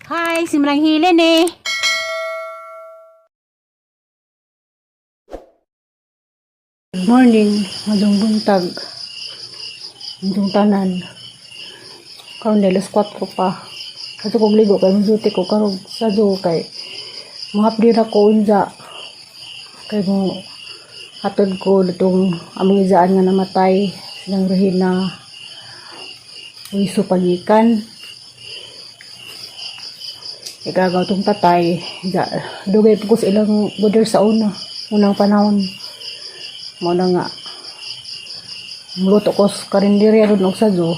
Hi, si Manang Hilen eh. Good morning, madung buntag. Madung tanan. Karon alas 4 pa. Kato kong ligo kay musulti ko karon sa do kay mahapdi ra ko unja. Kay mo hatod ko ditong among izaan nga namatay silang Regina Wiso pagikan. Igagaw tong tatay. Ja, dugay po ko sa ilang border sa una. Unang panahon. Mao na nga. Muluto ko sa karinderya ron og sadyo.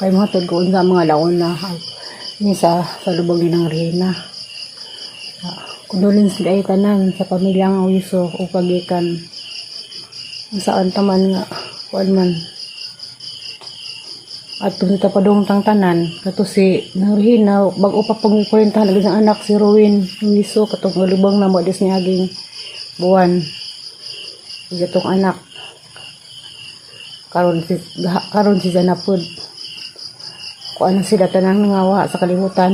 Kay mahatod ko unsa mga laon na misa sa lubong ni ng Reyna. Condolence ay tanan sa pamilya nga Wiso o pagikan. Saan taman nga kuan man at kung sa padong tang tanan kato si nang Regina bag-o pa pong kurentahan lagi sang anak si Rowin Wiso katong lubang na mo des niya aging buwan itong anak karon si Zanapod kuan na sila tanang nangawa sa kalibutan,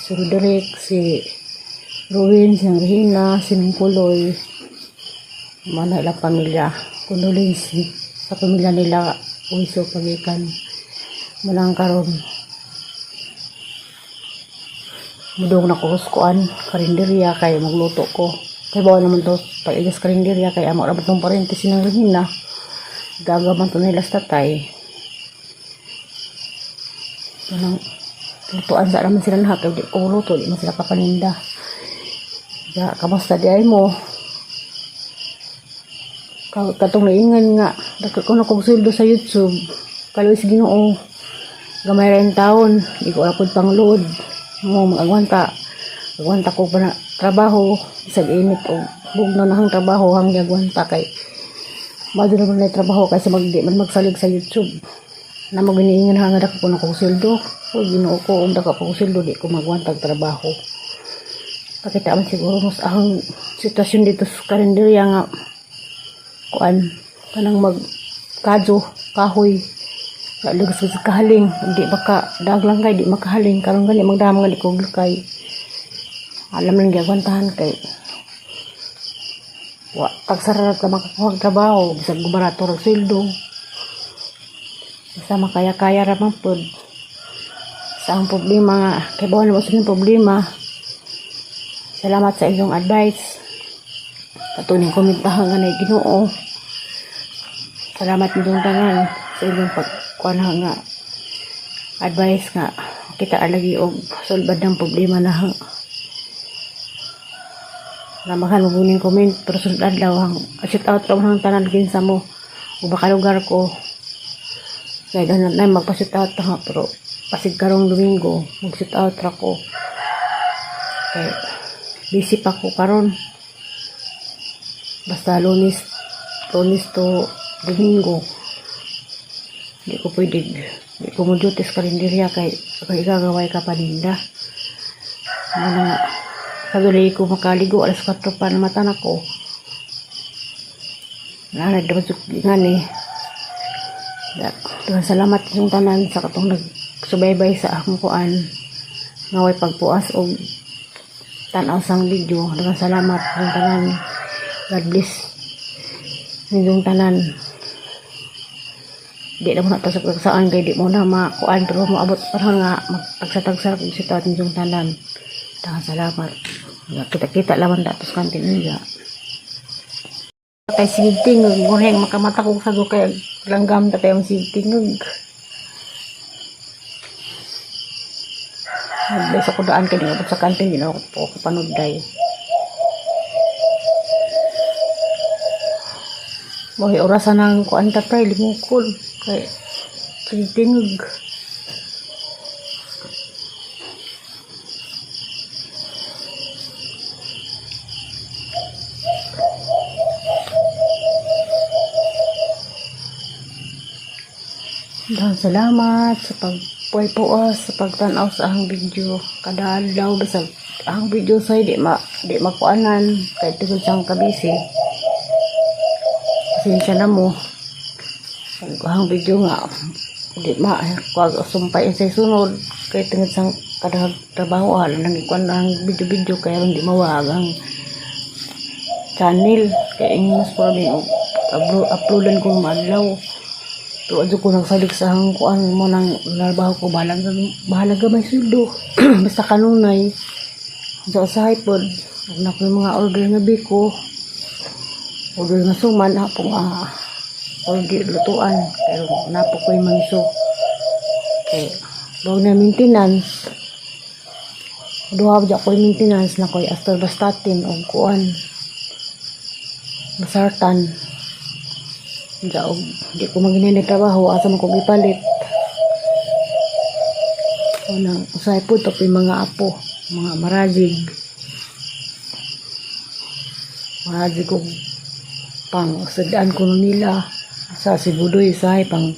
si Roderick, si Rowin, si Regina, si Nangkuloy, mana ilang pamilya. Condolence sa pamilya nila Wiso pagikan. Malang karon mudong na ko kuan karinderya kay magluto ko kay bawal naman to pag-igas karinderya kay amo ra tong parente sinang Regina gagaman to nila sa tatay. Kanang lutuan sa naman sila lahat kay di ko luto, di man sila kapaninda. Ya, kamusta di ay mo? Katong naingan nga dako ko na kog sweldo sa YouTube, kaluoy sa Ginoo, gamay ra yung taon, di ko akod pang load mo, mag-agwanta agwanta ko pa na trabaho bisag init o bugnaw na hang trabaho hang agwanta kay mado naman na trabaho kaysa mag di man magsalig sa YouTube na mo giniingan nga dako ko na kog sweldo o Ginoo ko, og dako ko sweldo di ko magwantag trabaho. Pakita man siguro mas ang sitwasyon dito sa karinderya nga kuan kanang mag kadyo kahoy. Lugas sa kahaling, di baka daglang kay di makahaling karon gani magdama nga di ko kay alam lang giagwantahan kay wa tagsara ka makakuha og trabaho bisag barato ra sweldo, basta makaya-kaya ra man pod sa ang problema nga kay bawal mo sa problema. Salamat sa inyong advice, katuning komentahan nga nay Ginoo. Salamat ninyong tanan sa inyong pagkuan nga advice nga kita alagi og sulbad ng problema na namahan mo buning comment, pero sunod adlaw hang shout out ra hang tanan kinsa mo o baka lugar ko kay ganan na magpa-shout out ha, pero pasig karong Domingo mag shout out ra ko kay busy pa ko karon, basta Lunes to Domingo di ko pwede, di ko mo duty sa karinderya kay kay gagaway ka paninda. Ano nga sa duli ko makaligo, alas 4 pa na mata na ko na dapat nga ni. Daghang salamat yung tanan sa katong nagsubaybay sa akong kuan nga way pagpuas og tan-aw sang video. Daghang salamat yung tanan. God bless ninyong tanan. Di na mo na ta sa saan kay di mo na makuan, pero moabot panahon nga magtagsa-tagsa kung si ninyong tanan. Daghang salamat. Kita-kita laman datos kantin niya kay sige tingog gureng makamata ko sa kay langgam ta tayo sige tingog. Nagbless ako daan kay ningabot sa kantin, di na ako po ako panudday. Mohi orasan ng kuan tatay limukol kay sige tingog. Daghang salamat sa pagpuas sa pagtan-aw sa ahang video. Kada adlaw bisag ang video say di makuanan kay tungod sa akong kabisi. Pasensya na mo. Ang ahang video nga Di ma kuag sumpay sa sunod kay tungod sa kadahag trabaho ah nang ikuan ang video-video kay aron di mawag ang channel kay ing mas problema og uploadan ko maadlaw. Pero adto ko nagsalig sa ang kuan mo nang trabaho ko, bahalag bahalag may sweldo basta kanunay sa usahay pod na ko yung mga order nga biko, order nga suman hapong order lutuan, pero napo ko yung mangiso kay bawo na maintenance, duha ba ko yung maintenance na ko'y atorvastatin og kuan masartan. Diya, og di ko maginay trabaho, asa man ko gipalit. Unang usahay po to yung mga apo, mga marajig. Marajig og pang sadaan ko nila sa Sibudoy usahay pang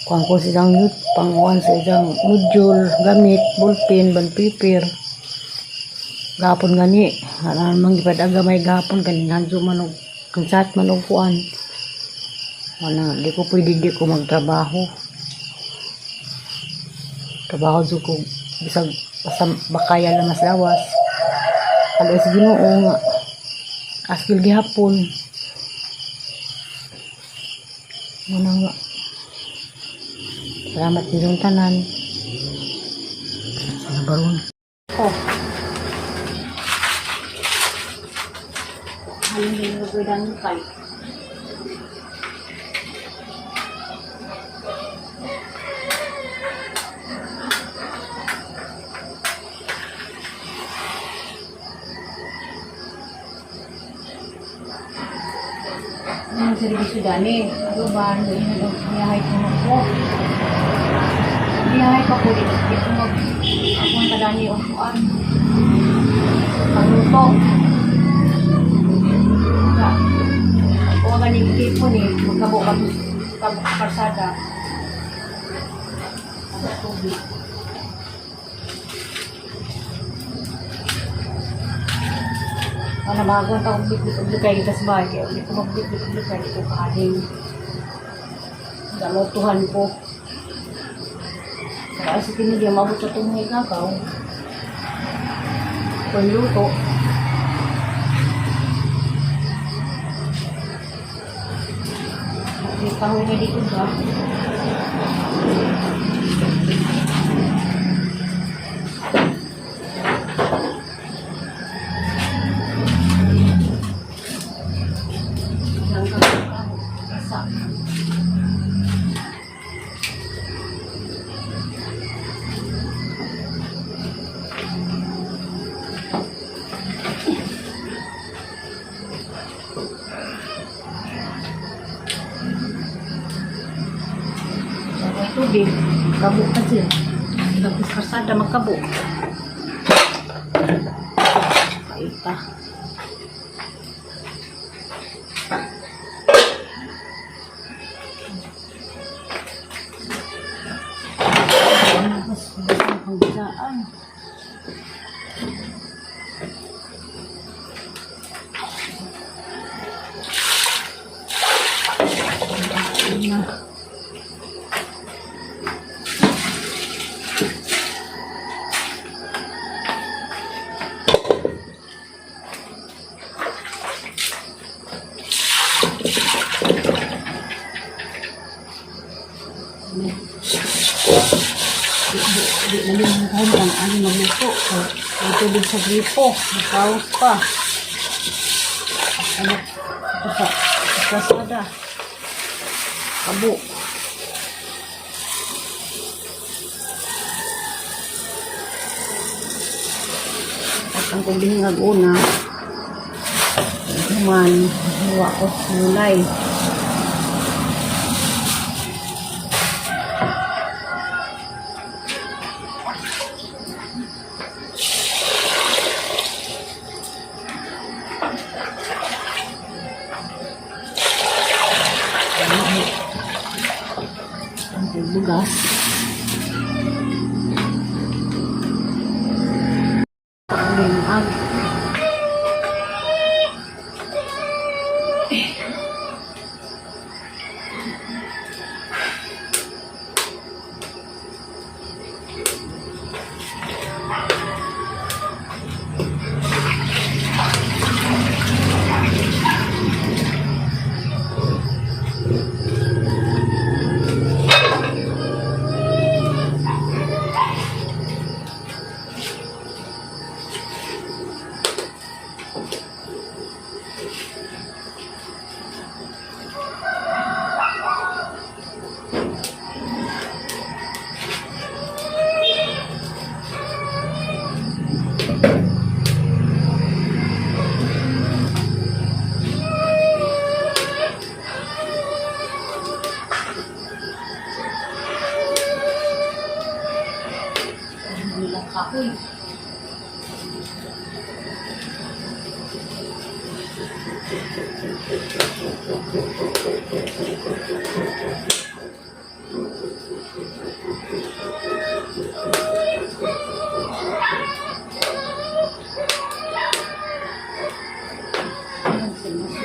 kuan ko sa isang youth, pang kuan sa isang module, gamit, ballpen, bond paper. Gapon gani, aran man gipad gamay gapon kaning hanzo man og kansat man og kuan. Wala, di ko pwede di ko magtrabaho. Trabaho jud ko bisag basta bakaya lang mas lawas. Kaloy sa Ginoo nga askil gihapon. Muna nga. Salamat ninyong tanan. Sana baron. Oh. Ano yung nagwedang kay? Ano servisyo dani? Ano ba? Ano yun? Niyahay ko ko. Niyahay pa ko dito. Dito mag... Ako ang kadani o kuan. Pagluto. Ako ang ganing tipon eh. Magkabo ka kabo ka karsada. Sa tubig. Wala bago ang taong bitbit og lukay kita sa bahay. Kaya hindi ko magbitbit og lukay. Hindi ko kahaling. Galotuhan ko. Saka sa tinigyan, mabot sa itong kakaw. Panluto. May kahoy na dito ba? Ang kahoy. Basa. Sa tubig, kabo kasi. Tapos kasada magkabo. Kaita. Mas ang bisaan. Na. Di na din ang ang ano magluto. So, may tubig sa gripo. Nakaus pa. Ano? Ito sa kasada. Kabo. At ang kubing una, human, hiwa ko sa gulay. Ang bugas. Ang Bilang kahoy.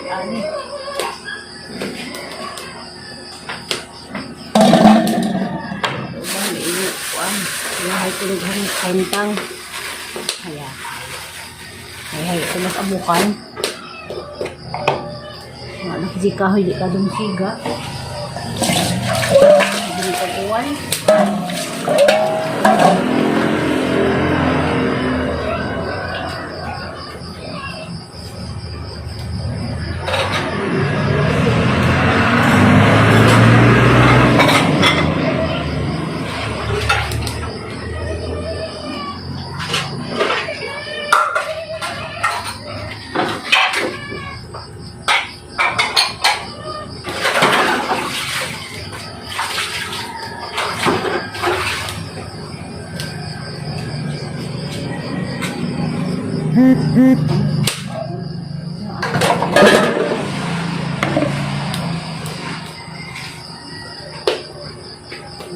Ani. Ay, tulog hantang. Kaya, ay, ay, ito mas amukan. Anak di kahoy, di ka dumsiga. Hindi ka uwan.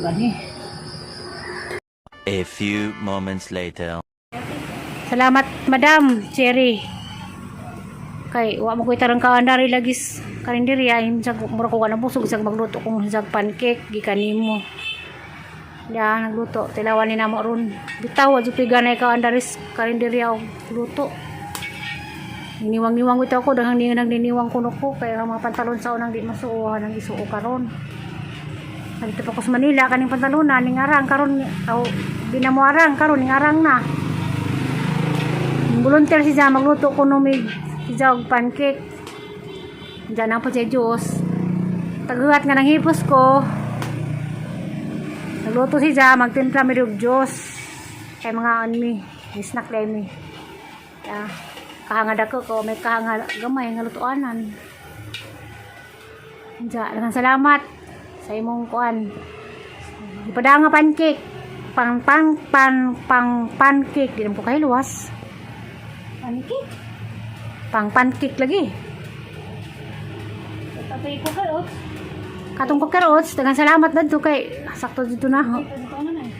Gani. A few moments later. Salamat, Madam Cherry. Kay wa mo koy tarang kaandari lagis karinderya insag mura ko ka nabusog sag magluto kong sag pancake gikan nimo. Ya nagluto tilawan ni namo ron. Bitaw adto ganay ka andaris karinderya og luto. Niniwang-niwang bitaw ko daghang ningang nagniniwang kuno ko kay ang mga pantalon sa unang di masuohan ang isuo karon. Nagdito pa ko sa Manila kaning pantalona ning arang karon aw binamuarang karon ning arang na. Volunteer si Ja magluto ko no may si Ja og pancake. Diyan na po si Diyos. Taguhat nga ng hipos ko. Nagluto si Ja, magtimpla mi og Diyos. Kay mga on mi, may snack dahil mi. Ya, kahangad ako ko, may kahanga gamay nga lutuanan. Ja, daghang salamat sa imong kuan. Ipada nga pancake. Pang pang pan pang pancake di naman ko kayo luwas. Pancake. Pang pancake lagi. Tatay ko kay oats. Katong Quaker Oats, daghang salamat na kay sakto dito na ho. Ito ano na eh.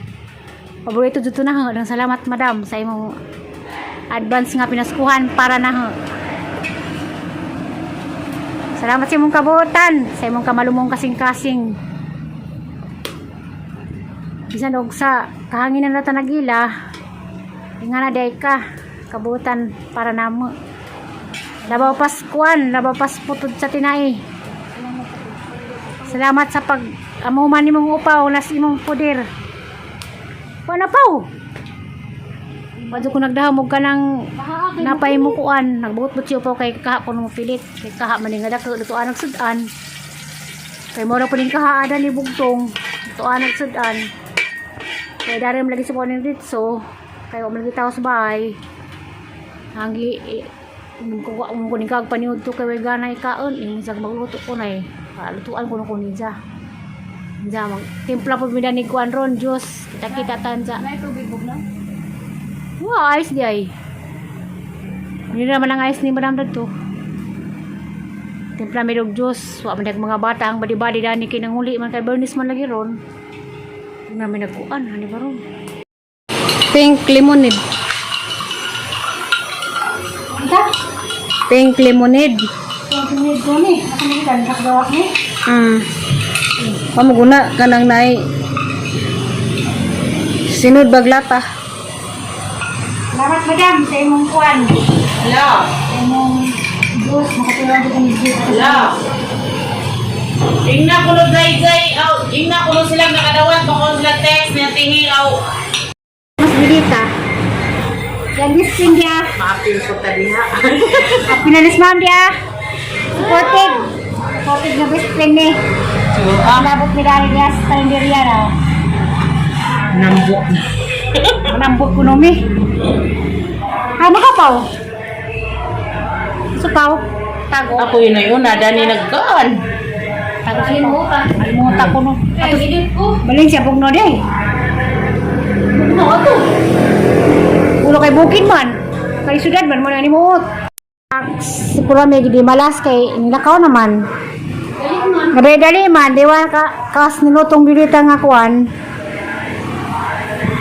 Paborito dito na ho. Daghang salamat, madam, sa imong advance nga pinaskuhan para na ho. Salamat sa imong kabuotan, sa imong kamalumong kasing-kasing. Bisan og sa kahanginan na tanagila, nga na day ka, kabuotan para namo. Labaw pas kuan, labaw pas putod sa tinai. Salamat sa pag amuman nimong upaw nas imong poder. Wala paw. Wadyo ko nagdahom og kanang napay mo kuan, nagbuot-buot siya upaw kay kaha ko mo pilit, kay kaha man nga dako lutuan ang sudan. Kay mo ra puning kaha ada ni bugtong, lutuan ang sudan. Kay dari mo lagi sa kuan ditso, kay wa man lagi tao sa bahay. Hangi eh, ko ko ni kag paniud to kay way gana ikaon, imong sag magluto ko nay. Lutuan ko na ko ninja. Ninja mag timpla po mi ni kuan ron Diyos. Kita-kita tansa. May tubig bug na. Wow, ayos di ay. Hindi naman ang ayos ni Madam Dagto. Timpla mi og Diyos. Wa man dag mga bata ang badi-badi dani kay nanguli man kay Bernice man lagi ron. Hindi namin nagkuan, hani ba ron? Pink lemonade. Anta? Pink lemonade. Ang ko ni. Ako ni kan nakagawa ni. Pamuguna kanang naay sinod baglata. Salamat, Madam, sa imong kuan. Hello. Sa imong Diyos, makatulong ko ni Diyos. Hello. Ingna ko no zay zay aw ingna ko no silang nakadawat bako sila text niya tingi aw Mas bilita. Yan this thing dia. maapil ko tadiha. Pinalis ma'am dia. Supported. Supported na best friend ni. Nabot mi dari dia sa kalendarya na. Nambok na. Manambot ko no mi. Ano ka paw? Sa paw? Tago. Ako yun ay una, dani nagkaan. Tago sa paw. Alimuta ko no. Baling siya bugno di. Bugno ato. Ulo kay bukid man. Kay sudad man mo na nimuot. Siguro may di malas kay nilakaw naman. Dali man, di wa ka kas nilutong bilita nga kuan.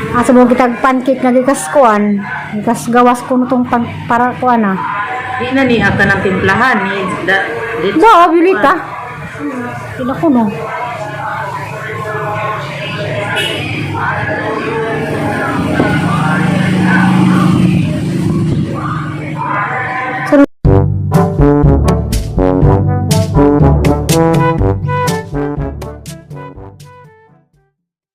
Asa mo kitag pancake nga gikas kuan. Gikas gawas ko nutong pan, para kuan ah. Di na ni ata ng timplahan ni da, di, Do, bilita. Pila ko no.